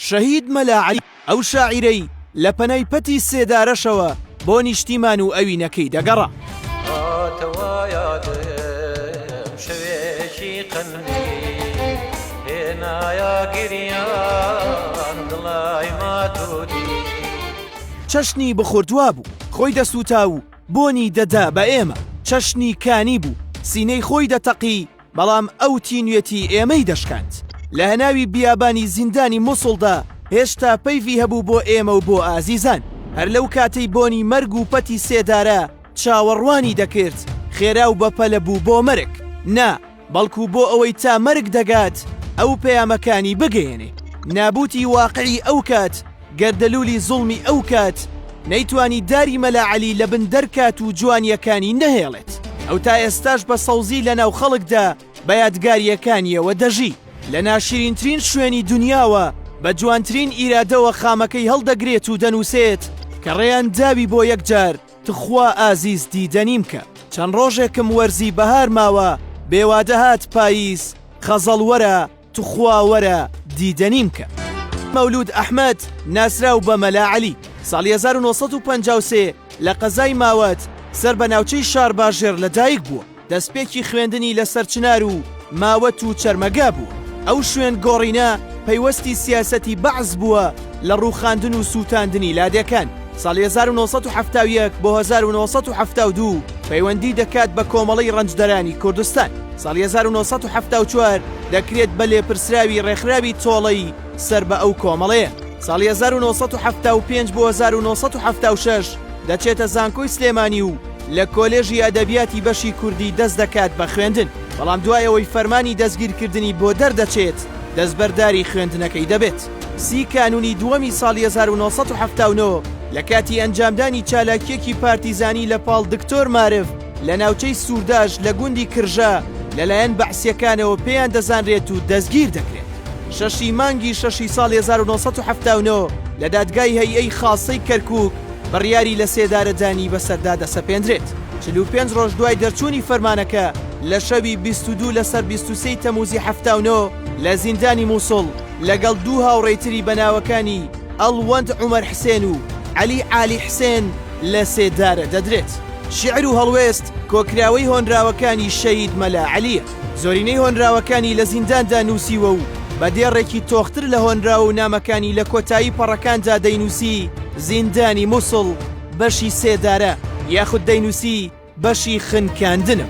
شەهید مەلا عەلی، ئەو شاعیرەی لە پەنای پەتی سێدارەشەوە بۆ نیشتیمان و ئەوینەکەی دەگەڕا. هاتەوە یادم شەوێکی قەندیل هێنایە گریان دڵای مات و دیل. چەشنی بخورد وابوو، خۆی دەسووتا و بۆنی دەدا بە ئێمە، چەشنی کانی بوو، سینەی خۆی دەتەقی، بەڵام ئەو تینوێتی ئێمەی دەشکاند. لە هەناوی بیابانی زیندانی موسڵدا هێشتا پەیڤی هەبوو بۆ ئێمە و بۆ ئازیزان. هەر لەو کاتەی بۆنی مەرگ و پەتی سێدارە چاوەڕوانی دەکرد، خێرا و بەپەلە بوو بۆ مەرگ. نا، بەڵکو بۆ ئەوەی تا مەرگ دەگات ئەو پەیامەکانی بگەیەنێ. نابوتی واقعی ئەو کات، گەردەلولی زوڵمی ئەو کات، نەیتوانی داری مەلا عەلی لە بن دەرکات و جوانییەکانی نەهێڵێت. ئەو تا ئێستاش بە سەوزی لە ناو خەڵکدا بە یادگارییەکانییەوە دەژی. لە ناشیرینترین شوێنی دونیاوە بە جوانترین ئیرادەوە خامەکەی هەڵدەگرێت و دەنووسێت کە ڕێیان داوی بۆ یەکجار تخوا ئازیز دیدەنیم کە. چەند ڕۆژێکم وەرزی بەهار ماوە بێ وادە هات پاییز خەزەڵ وەرە تخوا وەرە دیدەنیم کە. مەولود ئەحمەد ناسراو بە مەلا عەلی ساڵی 1953 لە قەزای ماوەت سەر بە ناوچەی شارباژێڕ لە دایک بووە. دەستپێکی خوێندنی لە سەرچنار و ماوەت و چەرمەگا بووە. ئەو شوێن گۆڕینە پەیوەستی سیاسەتی بەعس بووە لە ڕووخاندن و سووتاندنی لادێکان. ساڵی 1971 بۆ 1972 پەیوەندی دەکات بە کۆمەڵەی ڕەنجدەرانی کوردستان. ساڵی 1974 دەکرێت بە لێپرسراوی ڕێکخراوی تۆڵەی سەر بە ئەو کۆمەڵەیە. ساڵی 1975 بۆ 1976 دەچێتە زانکۆی سلێمانی و لە کۆلێژی ئەدەبیاتی بەشی کوردی دەست دەکات بە خوێندن، بەڵام دوای ئەوەی فەرمانی دەستگیرکردنی بۆ دەردەچێت دەستبەرداری خوێندنەکەی دەبێت. سی کانوونی دووەمی ساڵی 1979 لە کاتی ئەنجامدانی چالاکییەکی پارتیزانی لە پاڵ دکتۆر مارف لە ناوچەی سوورداش لە گوندی کرژە لەلایەن بەعسییەکانەوە پێیان دەزانرێت و دەستگیر دەکرێت. شەشی مانگی شەشی ساڵی 1979 لە دادگای هەیئەی خاسەی کەرکووک بڕیاری لەسێدارەدانی بەسەردا دەسەپێندرێت. 45 ڕۆژ دوای دەرچوونی فەرمانەکە لە شەوی 22 لەسەر 23 تەمووزی 79 لە زیندانی مووسڵ لەگەڵ دوو هاوڕێی تری بە ناوەکانی ئەڵوەند عومەر حسێن و عەلی عالی حسێن لە سێدارە دەدرێت. شیعر و هەڵوێست کۆکراوەی هۆنراوەکانی شەهید مەلا عەلییە. زۆرینەی هۆنراوەکانی لە زینداندا نووسیوە و بە دێڕێکی تۆختر لە هۆنراوە و نامەکانی لە کۆتایی پەڕەکاندا دەینووسی زیندانی موسڵ بەشی سێدارە یاخود دەینووسی بەشی خنکاندنە.